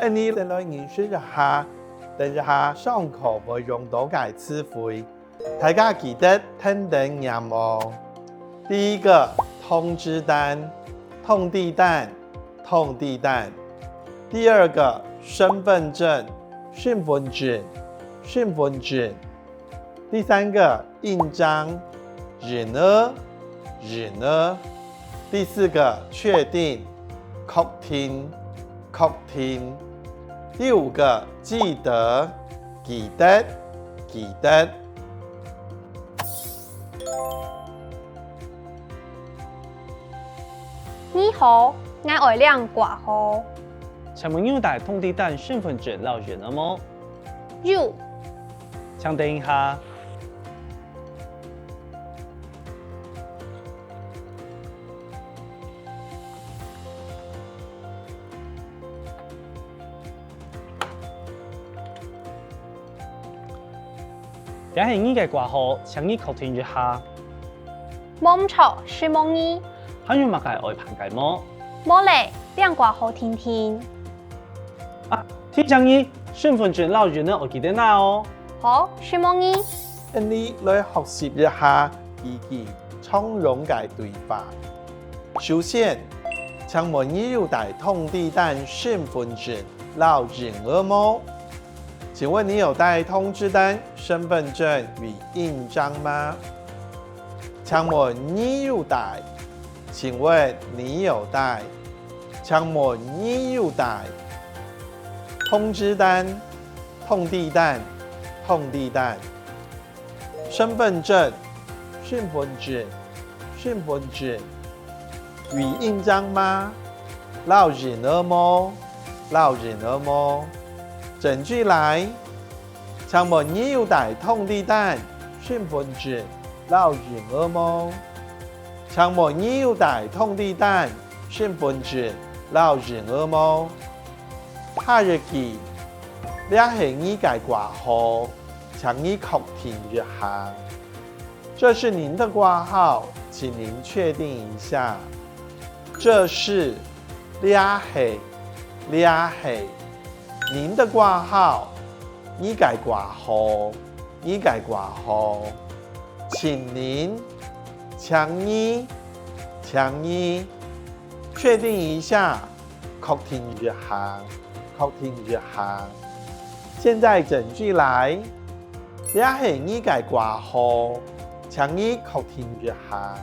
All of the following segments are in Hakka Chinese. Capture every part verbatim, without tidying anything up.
你先來認識一下，等一下上課會用到个詞彙，大家記得跈等唸哦。第一個，通知單，通知單，通知單。第二個，身份證，身份證，身份證。 第三個，印章，印仔，印仔。第四個，確定，確定，確定。第五個，記得，記得，記得。你好，𠊎愛領掛號。請問有帶通知單、身份證摎印仔無？有。 請等一下。這係你个掛號，請你確定一下。無毋著，承蒙你。還有麼个愛辦个無？無咧，領掛號定定。 啊，提醒你，身份證摎印仔愛記得拿哦。好，承蒙你。𫣆俚來學習一下幾句常用个對話。首先，請問你有帶通知單、身份證摎印仔無？請問你有帶通知單、身份證與印章嗎？請問你有帶？請問你有帶？請問你有帶？ 通知單，通知單，通知單。身份證，身份證，身份證。有印章嗎？摎印仔無？摎印仔無？整句來。請問你有帶通知單、身份證摎印仔無？請問你有帶通知單、身份證摎印仔無？ 下一句，這係你个掛號，請你確定一下。這是您的掛號，請您確定一下。這是，這係，這係，您的掛號，你个掛號，你个掛號。請您，請你，請你，確定一下， 確定一下，確定一下。現在整句來，這係你个掛號，請你確定一下。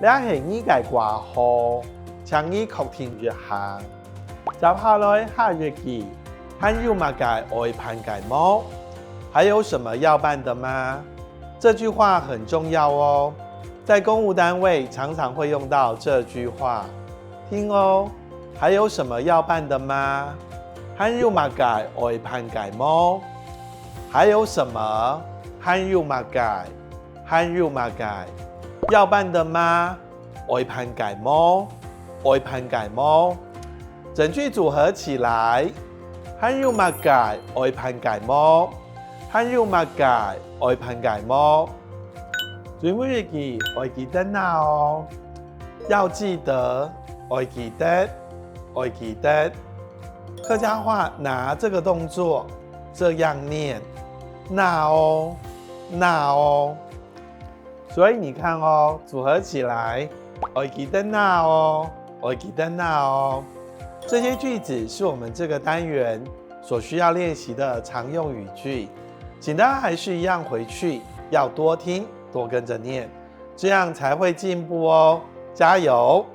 這係你个掛號，請你確定一下。接下來下一句，還有麼个愛辦个無？還有什麼要辦的嗎？ 這句話很重要哦，在公務單位常常會用到這句話。聽哦，還有什麼要辦的嗎？還有麼个愛辦个無？還有什麼？還有麼个？還有麼个？要辦的嗎？ 愛辦个無？愛辦个無？整句組合起來，還有麼个愛辦个無？還有麼个愛辦个無？最尾一句，愛記得拿哦。要記得，愛記得，愛記得。客家話拿這個動作這樣念：拿哦，拿哦。 所以你看哦，組合起來，愛記得拿哦，愛記得拿哦。這些句子是我們這個單元所需要練習的常用語句，請大家還是一樣回去要多聽，多跟著念，這樣才會進步哦。加油！